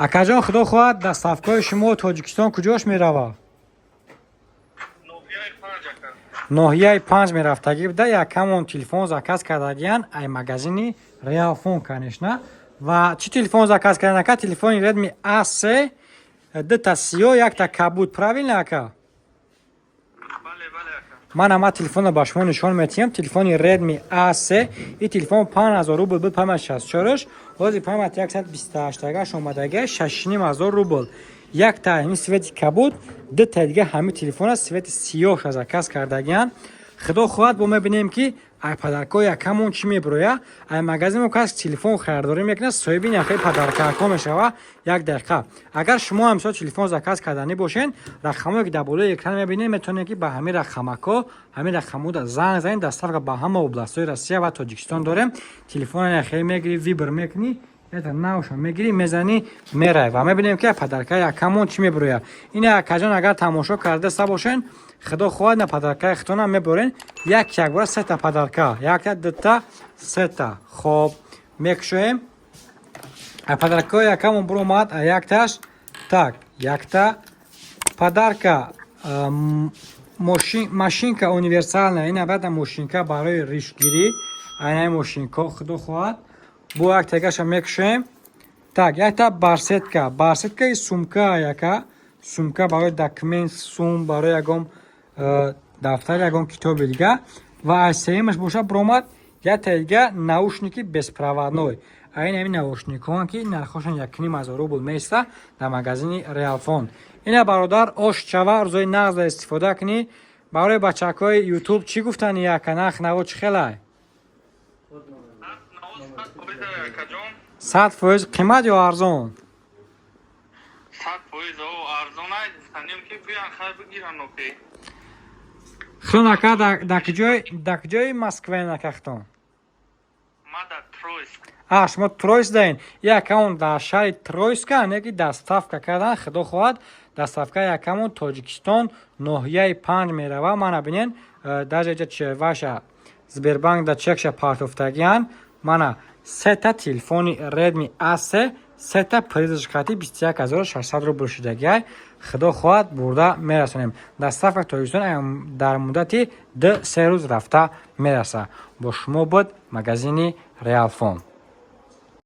Акаҷон, худо хоҳад, доставкаҳои шумо Тоҷикистон куҷош меравад? Ноҳияи 5, ака. Ноҳияи 5 мерафтагӣ буда. Якамон телефон заказ кардагиян ай магазини Реалфон, конечно. Ва чӣ телефон заказ кардан, ака? Телефони Redmi A3, дута сиё, якта кабуд, правильно, ака? Бале, бале, ака. Ман ама телефонро ба шумо нишон метиҳам. Телефони Redmi A3, и телефон 5000 рубл буд, память 64-ш, ҳозир память 128-агаш омадага, 6500 рубл. Якта ҳамин цвети кабуд, дута дига ҳамин телефона цвети сиёҳша заказ кардагиян. Худо хоҳад, бо мебинем, ки ай подаркаҳо якамон чӣ мебироя. Ай магазин мо кас телефон харидорӣ мекунад, соҳиби яхе подаркаҳо мешава. Як дақиқа, агар шумо ҳам мисол телефон заказ карданӣ бошен, рақамое ки дар болои экран мебинед, метавонед, ки ба ҳамин рақамако, ҳамин рақамода занг занед. Доставка ба ҳама областҳои Россия ва Тоҷикистон дорем. Телефона яхе мегирӣ, выбор мекунӣ, это навша мегирӣ, мезанӣ, мерай. Ва мебинем, ки подарка якамон чӣ мебироя. Ина, акаҷон, агар тамошо кардаста бошен, худо хоҳад, на подаркаи худтонам меборен. Як якбора сета подарка, якта, дута, сета. Хоб, мекушоем. А подаркаҳои якамон буромад, а якташ, так, якта подарка, машинка универсальная. Ин албатта мошинка барои ришгирӣ, айнаи мошинко. Худо хоҳад, бо як тегаша мекушоем. Так, якта барсетка, барсеткаи сумка, яка сумка барои документ, сум, барои ягон дафтар, ягон китоби дига. Ва аз сеюмаш боша биромад якта дига наушники беспроводной. Айн ҳамин наушникҳоан, ки нархошон 1500 рубл меиста дар магазини Реалфон. Ина, бародар, ош чава, рӯзои нағза истифода кунӣ. Барои бачакҳои Ютуб чӣ гуфтани, яка? Нарх наво чӣ хелай? Наво 100%, акаҷон. 100% қимат ё арзон? 100% о арзонай, гуфтанем, ки биён, хай, бигиран, окей. Хун, ака, дар куҷои Москваен, акахтон? Ма дар Троицк. А, шумо Троицк даин. Якамон дар шаҳри Троицка не ки доставка кардан. Худо хоҳад, доставка якамон Тоҷикистон, ноҳияи 5 мерава. Мана бинен, даже ҷа ваша Сбербанк да чекша партофтагиян. Мана сета телефони Redmi A3, сета призаш қати 21 600 рубл шудагиай. Худо хоҳад, бурда мерасонем. Доставка Тоҷикистон дар муддати 2-3 рӯз рафта мераса. Бо шумо буд магазини Реалфон.